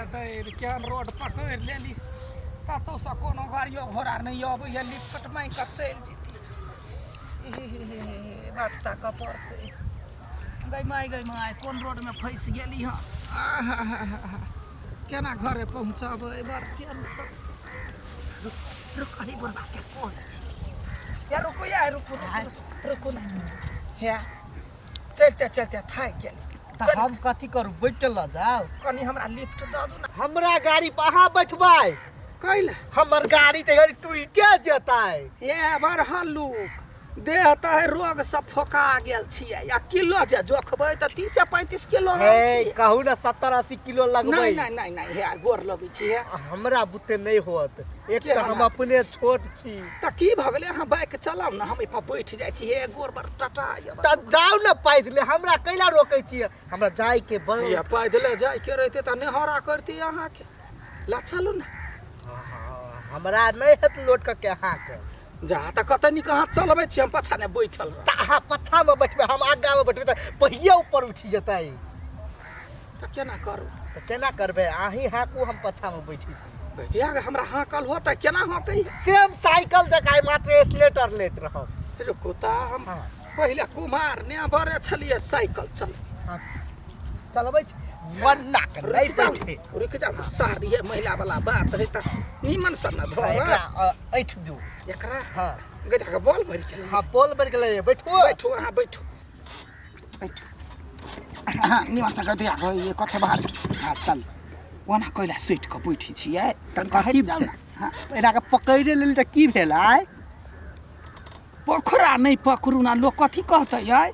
रे केहन रोड पकड़ि लेली कतहुसँ कोनो गाड़ियो घोड़ा नहि अबैए लिफ्ट माँगि कऽ चलि जेती बाट ताकऽ पड़तै गै माय गै माय कोन रोडमे फँसि गेली हँ आहाहाहा केना घरे पहुँचबै बड़ टेंशन रुक रुक अही बुढ़बाके कहै छी या रुकू या रुकू रुकू रुकू ने हे चलिते चलिते थाकि गेली तऽ हम कथी करू बैठ लऽ जाउ कनी हमरा लिफ्ट दऽ दू ने हमरा गाड़ी पर अहाँ बैठबै कैला हमर गाड़ी तऽ घड़ी टूटे जेतै ए बड़ हल्लुक देह तऽ है रोग से फोका गेल छियै आ किलो जे जोखबै तऽ 30 से 35 किलो हे कहू ने 70 80 किलो लगबै नहि नहि नहि नहि हे गोर लगै छी हे हमरा बुते नहि होत एक तऽ हम अपने छोट छी तऽ की भऽ गेलै अहाँ बाइक चलाउ ने हम एहिपर बैठ जाइ छी हे गोर बड़ टटा यऽ तऽ जाउ ने पैदले हमरा कैला रोकै छियै हमरा जाइके बड़ ये पैदले जाइके रहितै तऽ नेहरा करती अहाँके ला चलू ने हमरा नहि हेत लोट कऽ के अहाँके जा तऽ कतऽ नीक अहाँ चलबै छी हम पाछा ने बैठल रहब तऽ अहाँ पाछामे बैठबै हम आगाँमे बैठबै तऽ पहिया ऊपर उठि जेतै तऽ केना करू तऽ केना करबै अहीं हाँकू हम पाछामे बैठी छी भैया हमरा हाँकल हो तऽ केना हाँकै सेम साइकिल जकाँ मात्र एक्सलेटर लैत रहब रुकू तऽ हम हाँ। पहिले कुमार ने बड़े छलियै साइकिल चल हाँ। चलबै छी मन्ना के नहि रुकि जाउ बैठे रुकि जाउ ने साड़ी है महिला वाला बात है तऽ नीमन से ने धर एकरा ऐठ दू एकरा हाँ गधा के बॉल भरि गेलै हाँ पोल बढ़ गेलै बैठू बैठू अहाँ बैठू बैठू हाँ नीमन से गधिया के ये कथे बाहर हाँ चल ओना कैला सुति कऽ बैठी छियै तनिका हटि जाउ ने हाँ एकरा के पकड़े लेली तऽ की भेल आय पोखरा नहि पकड़ू ना लोक कथी कहतै यै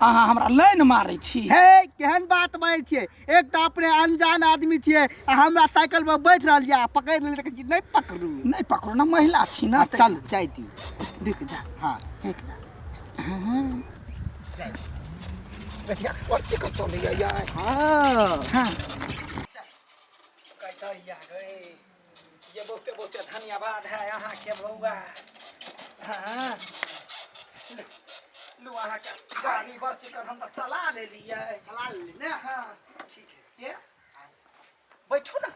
अहाँ हमरा लाइन मारै छी हे केहन बात बाजै छियै एक तऽ अपने अनजान आदमी छियै आ हमरा साइकिल पर बैठ रहल यऽ आ पकड़ि लेली तऽ कहै छी नहि पकड़ू नहि पकड़ू ना महिला छी ना चल जाय दियौ रुकि जा हाँ रुकि जा देखिया पर्ची कऽ चलैया यै हाँ हाँ कहैया गई ये बहुते बहुते धन्यवाद है अहाँके बौआ हाँ लू अहाँके गाड़ी बड़ चिकन हम तऽ चला लेलियै चला लेली ने हाँ ठीक है ये बैठू ना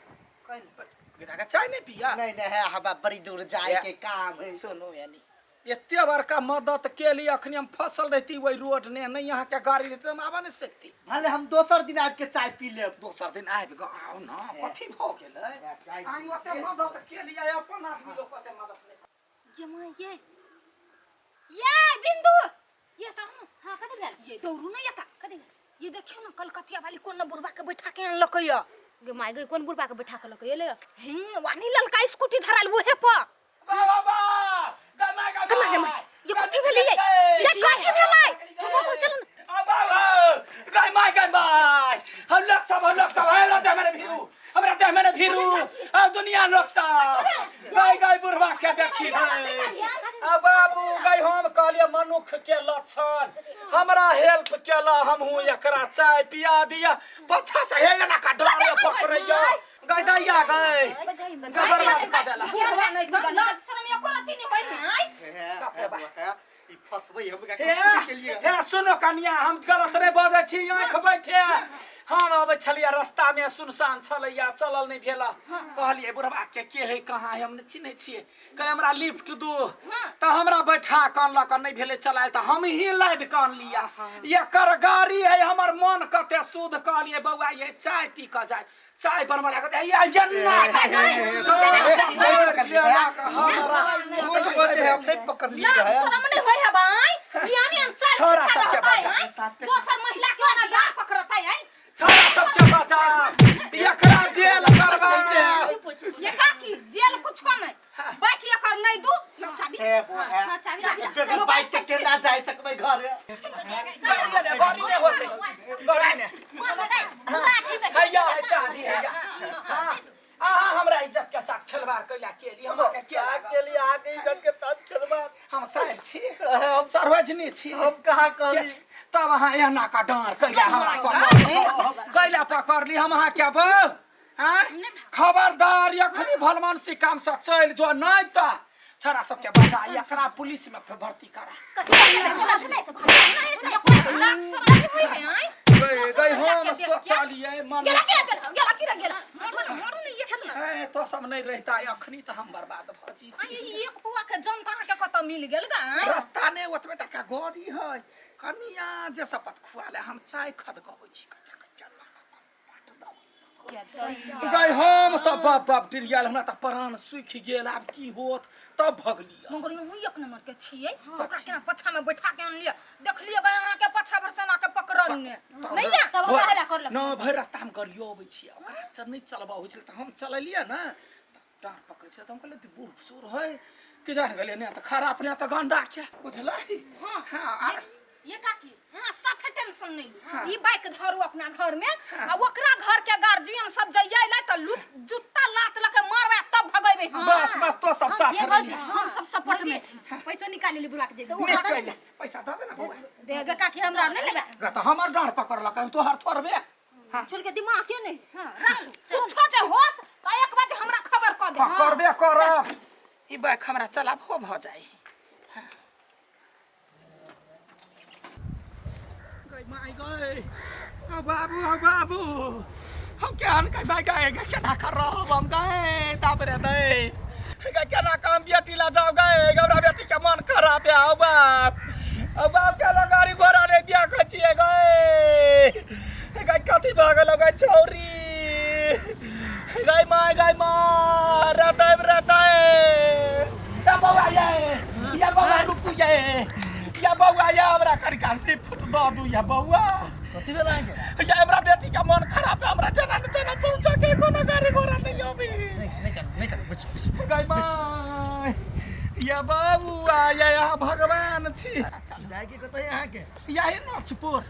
गधा के चाय नहीं पिया नहीं नहीं है हमरा बड़ी दूर जाए के काम है सुनू यानी एते बड़का मदद केली अखनी हम फसल रहती वही रोड ने नहीं यहाँ के गाड़ी रहती हम आबा नहीं सकती भले हम दोसर दिन आबि के चाय पी लेब दोसर दिन आबि कऽ आउ ने कथी भऽ गेलै चाय अहाँ ओते मदद केलियै अपन आदमी लोक ओते मदद नहि ये माँ ये ये बिंदु ये तो हम हां कथी भेल ये दौड़ू ने ये कथी भेल ये देखियो ना कलकतिया वाली कोन न बुढ़बा के बैठा के अनलकै ये गे माय गे कोन बुढ़बा के बैठा के लकै ये ले हिंग वानी ललका स्कूटी धराल उहे पर कमा गे माय ये कथी भेलै ये ये कथी भेलै चुप हो चलू ने गाय my guy my हम लोग सब हम लोग सब हमरा देह में भीरू हमरा देह में भीरू आ दुनिया लोग सब गाय गाय बुढ़वा के देखी आ बाबू गाय हम कहलिए मनुख के लक्षण हमरा हेल्प केला हमहूँ एकरा चाय पिया दिया पछा से हे एना का डर पकड़ैया गाय दैया गाय बर्बाद कऽ देला बुढ़बा नहीं तो लाज शरम एको रत्ती नहीं होय है आय बाप रे बाप। ई फसबै हम हे हे सुनो कनिया हम गलत नहि बजै छी आँखि बैठे हम अबै छलियै रस्तामे सुनसान छलैया चलल नहि भेल कहलियै बुढ़बा के के है कहाँ है हम नहि चिन्है छियै कहले हमरा लिफ्ट दू तऽ हमरा बैठा कऽ अनलक नहि भेलै चलायल तऽ हम ही लादि कऽ अनलियै एकर गाड़ी है हमर मन कते शुद्ध कहलियै बौआ ये चाय पी कऽ जाय चाय बनबऽ लागत ये ये ना झूठ बजे है अपने पकड़ लिए लाज है शरम नहीं होय है बाई यानी अनचाल छोरा छिछा सबके रहतै, बचा। आँय? दोसर महिला के ओना यार पकड़तै आँय? छोरा सबके बचा एकरा जेल करबा ये का की जेल कुछो नहीं बाइक एकर नहीं दू लो चाबी हे बो है हाँ, चाबी ला, ला। बेगर बाइक से केना जाय सकबै घर गाड़ी नहि होतै गाड़ी नहि हैया है चाबी हैया हाँ, अहाँ हमरा इज्जत के साथ खेलवाड़ कैला के लिए हमरा के के लागल? के लिए आगे इज्जत के साथ खेलबा हम सार छी हम सरोजनी छी हम कहाँ के कहली छी? तब अहाँ एना का डाँर कैला हमरा पकड़ली कैला पकड़ली हम अहाँ के बौ आँय? खबरदार अखनी भलमानसी काम से चलि जो नहीं तऽ छोरा सबके बचा एकरा पुलिस में भर्ती करा गई गई हम सोचलियै मन गेला गेला गेला गेला की रे गेला मारू ने मारू ने एक ने ए तो सब नहीं रहता अखनी तऽ हम बर्बाद भऽ जीती। आ ई एक पौआ के जनता अहाँके कतऽ मिल गेल गा रास्ता ने ओतबे टका गाड़ी है कनिया जे शपथ खुआ ले हम चाय खदकबै छी कते गई हम तऽ बाप बाप डिरियाल हमरा तऽ प्राण सूखि गेल आब की होत तब भगलियै मगर यूं एक नंबर के छियै ओकरा केना पछा में बैठा के आनलियै देखलियै गए अहाँ के पछा पर सेना के पकड़ल ने नहीं या तब हमरा हल्ला करलक। न भरि रास्ता हम गरियो अबै छियै ओकरा चल नहि चलबा होइ छलै तऽ हम चललियै ने तऽ डाँड़ पकड़ै छै तऽ हम कहलियै बूढ़ सूढ़ है कि जान गेलियै नहि तऽ खराब नहि तऽ गंडा के बुझलै हाँ। हाँ आर ये काकी हाँ साफे टेंशन नहीं लू ई बाइक धरू अपना घर में आ ओकरा घर के गार्जियन सब जइयै लै त लूट जुत्ता लात लके मारबै तब भगैबै हम बस बस तो सब साथ ये भौजी, रहिए हम सब सपोर्ट में छी पैसो निकालि लेली बुढ़वा के जेब नहि कैले पैसा दऽ दे ने बौआ दे गे काकी हमरा नहीं लेबे ग तऽ हमर डाँड़ पकड़लक तोहर थोड़बे हाँ छोड़ के दिमाग के नहीं हाँ राखू कुछो जे होत त एक बजे हमरा खबर क दे हाँ, करबे करब ई बाइक हमरा चलाबो भऽ जाइ गई माय गई ओ बाबू ओ बाबू हम केहन के भाई गए गे केना कर रहब हम गए ताप रे दे गे केना काम बेटी ला जाओ गए हमरा बेटी के मन खराब है आओ बाप ओ बाप के लोग गाड़ी घोड़ा नहीं दिया कचिए गए गए कथी भऽ गेल गए छौरी गए माय गए माँ रहते रहते या बौआ ये या बौआ रुकू ये या बौआ ये हमरा कनि कान फुट दऽ दू या बौआ कथी भेल अहाँके या हमरा बेटी के मन खराब है हमरा जेना ने तेना पहुंचा के कोनो गाड़ी घोड़ा नहीं अबी नहीं नहीं करू नहीं करू बैसू बैसू गई माय या बौआ या यहाँ भगवान छी जायके कतऽ है अहाँके यही नोचपुर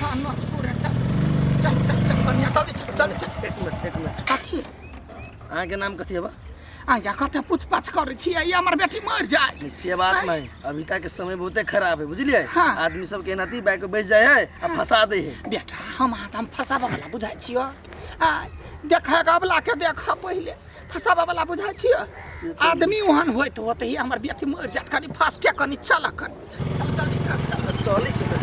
हाँ नोचपुर है चल चल चल चल बढ़िया चल चल चल चल एक मिनट एक मिनट कथी अहाँके नाम कथी है बा आ या कते पूछ पाछ करै छियै ई हमर बेटी मरि जाय से बात नहीं अभी तक के समय बहुते खराब है बुझलिए हाँ। आदमी सब के एनाती बाइक पे बैठ जाए है आ फंसा दे है बेटा हम हाथ हम फंसाबऽ वाला बुझाइ छियो आ देखै अबला के देख पहिले फंसाबऽ वाला बुझाइ छियो आदमी ओहन होइत होते ही हमर बेटी मरि जायत कनि फास्टे कनि चल कनि चल जल्दी कर चल चलै छै तऽ।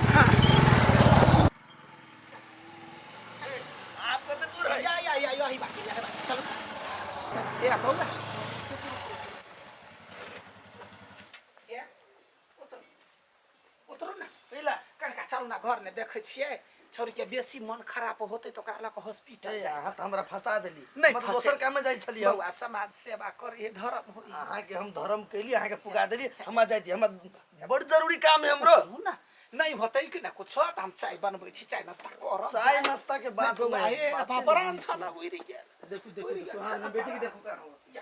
आप कते दूर है या या या यही बात यही बात चलो ए बौआ ए उतरू उतरू ना पहिला कनिका चलू ना घर ने देखै छियै छौरी के बेसी मन खराब होतै तऽ ओकरा लऽ कऽ हॉस्पिटल ए, जाय अहाँ तऽ हमरा फंसा देली नहीं हम तऽ फंसे। दोसर काम में जाइ छलियै हम। बौआ समाज सेवा करे धर्म होई अहाँके हम धर्म कैली अहाँके पुगा देली हमरा जाइ दी हमरा बड़ जरूरी काम है हमरो उतरू ना नहीं होतै कि ना कुछो तऽ हम चाय बनबै छी चाय नाश्ता करब चाय नाश्ता के बात बौआ नहीं, हे बाते बाप नहीं। प्राण छल उड़ि गेल देखू देखू देखू हाँ हम बेटी के देखू कहाँ हुआ। या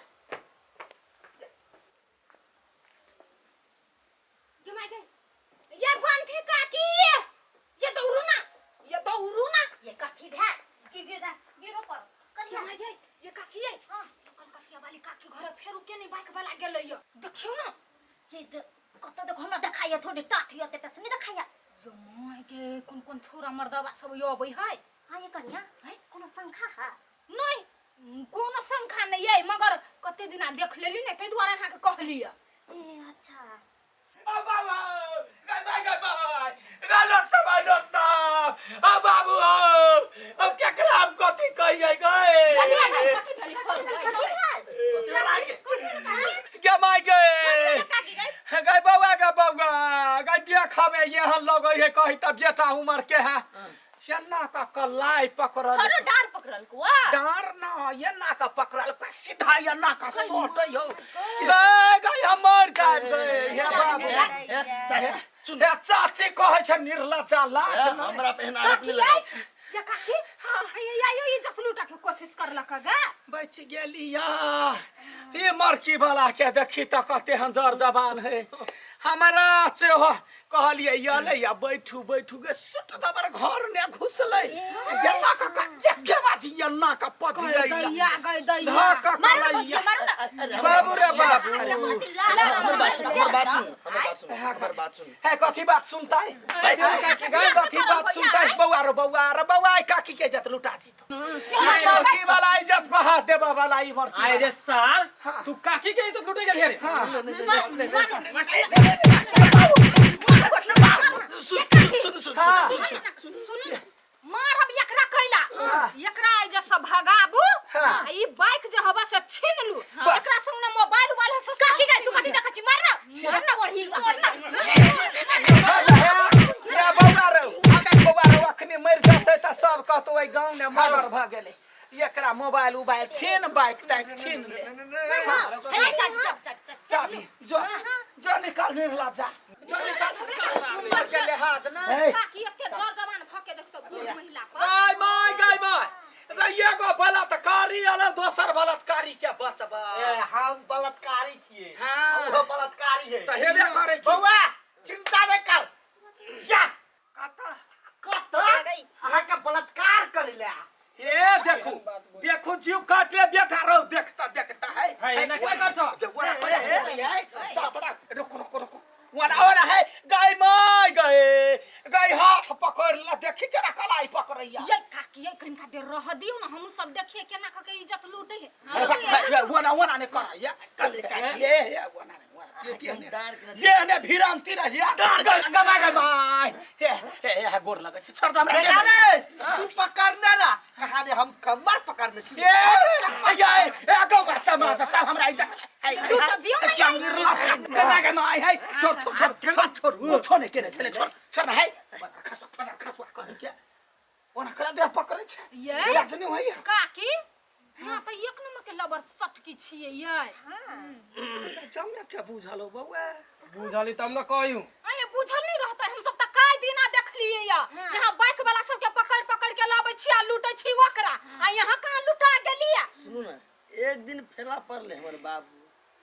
गे माय गे ये बंठी काकी ये दौड़ू ना ये दौड़ू ना ये कथी भेल गिरा गिरो पर गे माय गे ये काकी ये हां कलकतिया वाली काकी घर फेर के नहीं बाइक वाला गेलै ये देखियो ना जे कतऽ देखो ना देखाइया थोड़े टाट यऽ तेटा से नहीं देखाइया यो my गे कोन कोन छौरा मर्दबा सब यो अबै है हाँ ये कनिया हैं? कोनो शंखा है नहीं कोनो शंखा नहीं ये मगर कते दिना देख लेली ने ताहि दुआरे अहाँके कहली ये ए अच्छा ओ बाबा गाय बाय गाय बाय गाय लोक सब आइ लोक सब ओ बाबू हो ओ केकरा हम कथी कहियै गए कथी भेल अहाँके? गे माय गे गाय बौआ गे बौआ गाय देखबे एहन लगै है कही तब बेटा उमर के है एना का कलाई पकड़ल हरो डार पकड़ल कुआ डार ना एना का पकड़ल का सीधा एना का सट यौ गए गए हम मर जाए गए हे बाबू ए, चाची सुन हे चाची कहै छै निर्लज्जा लाज ए, नहि। हमरा पे एहन आरोप नहीं लगाओ ये काकी ये या यो इज्जत लूटा के कोशिश करलक गा बचि गेलिया ई मरकी वाला के देखी तऽ कते हन जर जबान है हमरा से हो कहलियै यले या बैठू बैठू गे सुट दबर घर ने घुसलै एना का का एके बाजी एना का पच गई दैया गई दैया धक कलैया बाबू रे बाबू हमर बात सुन हमर बात सुन हमर बात सुन हमर बात सुन है कथी बात सुनतै कथी बात सुनतै बौआ रे बौआ रे बौआ ई काकी के इज्जत लुटा छी तो ई मरकी वाला इज्जत पर हाथ देबा वाला ई मरकी आय रे साल तू काकी के इज्जत लूटे गेल रे सुन सुन सुन सुन मारब एकरा के एकरा आइ जे सब भगाबू हाँ। आ ई बाइक जे हवा से छीन लू। बस। एकरा संग ने मोबाइल उबाइल से सब। काकी गई, तू कथी देखै छी? मार ना, मार ना, मार ना। रे बौआ रौ, आगा बौआ रौ, अखने मरि जेतै तऽ सब कहतौ एहि गाँव ने मर्डर भऽ गेलै। एकरा मोबाइल उबाइल छीन, बाइक ताइक छीन ले। हे, चल चल चल चल। चाबी जो जो निकाल, निर्ला जा, जो निकाल, उमर के लिहाज ने। काकी एते जर जवान भ के देखतो बूढ़ महिला पर। गाय my, गाय my रे, एगो बलात्कारी अल दोसर बलात्कारी के बचबा। ए, हम बलात्कारी छियै। हाँ। ओहो बलात्कारी है। तऽ हेबे करै की। बौआ, चिंता नहीं कर या। कतऽ? कतऽ अहाँके बलात्कार करै ले। ए देखू देखू, जीव काटे बेटा रहो, देखता देखता है। है, एना किया कर छौ? रुको रुको रुको, वना वना है। गाय my गए गाय, हाथ पकड़ ला, देखी केना कलाई पकड़ैया। ये काकी, ये कनिका देर रह दियौ ना, हमहूँ सब देखिए केना क के इज्जत लूटे है। वना वना ने करैया ये ये वना ने वना ये ये ने ये ने भिरांति रही गमा गमा हे हे हे, गोर लगै छै, छोड़ दे हमरा। बेटा रे, तू पकड़ने ना कहा दे, हम कमर पकड़ने छी। ए ए ए, गौवा समाज सब हमरा इज्जत तू तऽ दियौ ना। क्या निर्लज केना के my है, छोड़ छोड़ छोड़ छोड़ छोड़, कुछो नहीं केने छले, छोड़ छोड़ ना है। खसवा खसवा खसवा कहि के ओना करा देह पकड़ै छै। ये लाज नहीं होइया। काकी, यहाँ तऽ एक नंबर के लबर सटकी छियै ये। जमने के बुझल हो बौआ? बुझली तब न कहू। अरे बुझल नहीं रहता, हम सब तऽ काय दिना देखलियै या यहाँ बाइक वाला सबके पकड़ पकड़ के लाबै छी आ लूटै छी ओकरा, आ यहाँ कहाँ लुटा गेलियै? सुनू ने, एक दिन फेला पड़ले हमर बाबू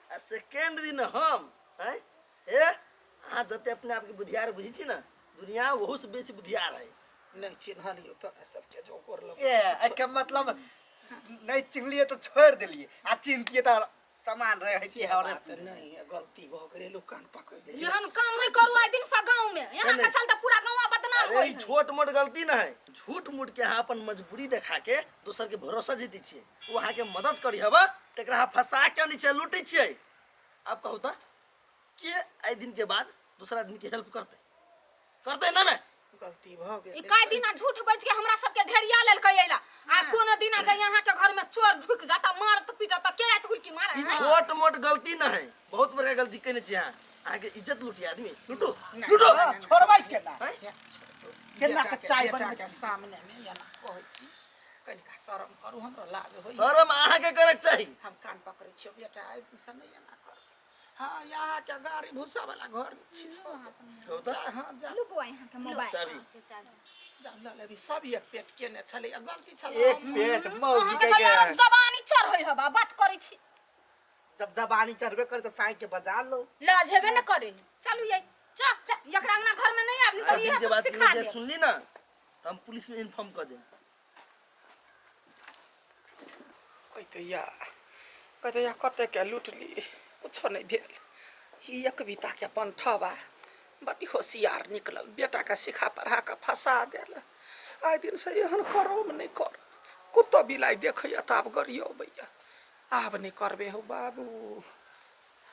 आ सेकेंड दिन हम हैं। हे, अहाँ जते अपने आपके बुधियार बुझै छी ने, दुनिया ओहू से बेसी बुधियार है। नहीं चिन्हलियो तोरा सबके जो गोर लग। ए, एहिके मतलब नहीं चिन्हलिए तो छोड़ देलिए आ चिन्हतिए तऽ सामान रहे है से और बात नहीं है, गलती भऽ गेलै, लोक कान पकड़ गेलै। एहन काम नहीं करू आइ दिन से गाँव में, यहाँ के नहीं। चलते पूरा गाँव बदनाम अरे होइ ई है। छोट मोट गलती न है, झूठ मूठ के अहाँ अपन मजबूरी देखा के दोसर के भरोसा जीती छियै, ओ अहाँके मदद करी हबा तकरा अहाँ फंसा के नीचे लूटै छियै। आब कहू तऽ के एहि दिन के बाद दोसर आदमी के हेल्प करतै? करतै ना? मैं गलती भऽ ई गेलै। काय दिना झूठ बज के हमरा सबके ढेरिया लेलकै अइला, आ कोनो दिना जे यहाँ के घर में चोर ढुक जाता, मारत पीटत त के आयत हुलकी मारे? ई छोट मोट गलती न है, बहुत बड़का गलती केने छी अहाँ। अहाँके इज्जत लूटी आदमी, लूटू लूटू। छोड़बै केना? हैं? केना के चाय बेटा बनबै के सामने मे एना कहै छी, कनिका शरम करू, हमरो लाज होइया। शरम अहाँके करक चाही। हम कान पकड़ै छियौ बेटा, एहि दिनसँ नहि एना कर। हाँ, यहाँ के गाड़ी भूसा वाला घर में छी। कहू तऽ। जा, हाँ जा। लू बौआ, यहाँ के मोबाइल। चाबी। जा लऽ लेबी। सब एक पेट केने छलै, गलती छलै। एक पेट मौगी अहाँके के तऽ यार जबानी चढ़ै हबा बात करै छी। जब जबानी चढ़बे करे तो साइकिल के बजा लो। लाज हेबे न करे। चलू ये चल, एकरा अंगना घर में नहीं आबी तऽ एहि दिन इहे के सब बाद सिखा जे देब। सुनली ना तऽ हम पुलिस में इन्फॉर्म कऽ देब। कहते या कहते या, कते के लूटली, कुछो नहीं भेल। ई एक बीता के पंठवा बड़ी होशियार निकलल, बेटा के सिखा पढ़ा के फंसा देल। आइ दिन से एहन करम नहीं कर, कुत्तो बिलाइ देखैया तऽ आब गरियो अबैया। आब नहीं करबे हो बाबू।